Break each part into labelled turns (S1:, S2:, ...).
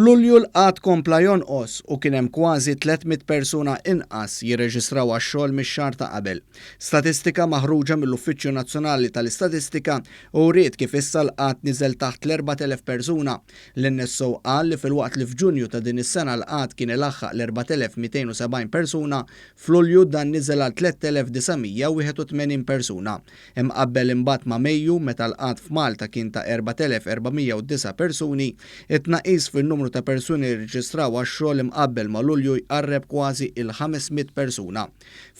S1: F'Lulju l-qgħad kompla jonqos u kien hemm kważi 300 persuna inqas jirreġistraw għax-xogħol mix-xahar ta' qabel. Statistika maħruġa mill-Uffiċċju Nazzjonali tal-Istatistika uriet kif issa l-qgħad niżel taħt l-4,000 persuna. L-NSO qal li filwaqt li f'Ġunju ta' din is-sena l-qgħad kien ilaħħaq l-4,270 persuna, f'Lulju dan niżel għal 3,981 persuna. Imqabbel imbagħad ma' Mejju, meta l-qgħad f'Malta kien ta' 4,409 persuni, it-tnaqqis fin-numru ta' persuni li rreġistraw għax-xogħol imqabbel ma' Lulju jqarreb kważi il-500 persuna.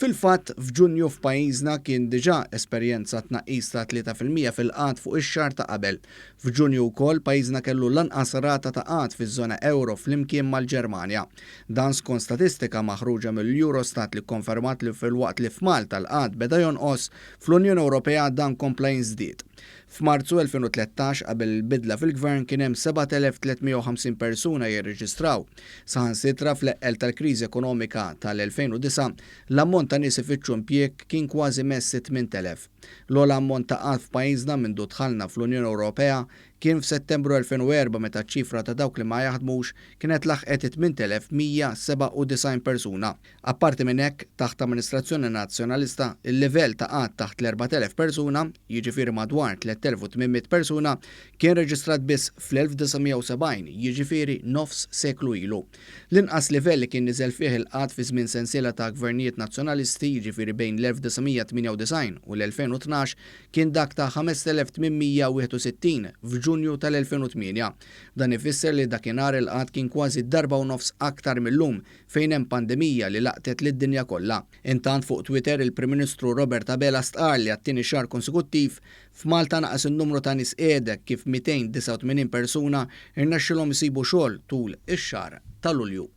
S1: Fil-fatt, f'Ġunju f'pajjiżna kien diġà esperjenza tnaqqis ta' 3% fil-qgħad fuq ix-xahar ta' qabel. F'Ġunju wkoll pajjiżna kellu l-anqas rata ta' qgħad fiż-żona ewro flimkien mal-Ġermanja. Dan skont statistika maħruġa mill-Eurostat li kkonfermat li filwaqt li f'Malta l-qgħad beda jonqos, fl-Unjoni Ewropea dan kompla jinżdied. F'Marzu 2013 qabel il-bidla fil-Gvern kien hemm 7,350 persuna jirreġistraw. Saħansitra fl-eqqel tal-kriżi ekonomika tal-2009, l-ammont ta' nies ifittxu impjieg kien kważi mess it-8,000. L-ogħla ammont ta' qgħad f'pajjiżna mindu dħalna fl-Unjoni Ewropea kien f'Settembru 2004 meta ċ-ċifra ta' dawk li ma jaħdmux kienet laħqet it-8,197 persuna. Apparti minn hekk, taħt amministrazzjoni Nazzjonalista, il-livell ta' qgħad taħt l-4,000 persuna, jiġifieri madwar 3,800 persuna, kien reġistrat biss fl-1970, jiġifieri nofs seklu ilu. L-inqas livell li kien niżel fih il-qgħad fi żmien sensiela ta' gvernijiet Nazzjonalisti, jiġifieri bejn l-1998 u l-2012, kien dak ta' 5,861 f'Ġunju tal-2008. Dan ifisser li dakinhar il-qgħad kien kważi darba u nofs aktar mil-lum fejn hemm pandemija li laqtet lid-dinja kollha. Intant fuq Twitter il-Prim Ministru Robert Abela stqarr li għat-tieni xahar konsekuttiv f'Malta naqas in-numru ta' nies qiegħda kif 289 persuna rnexxilhom isibu xogħol tul ix-xahar ta' Lulju.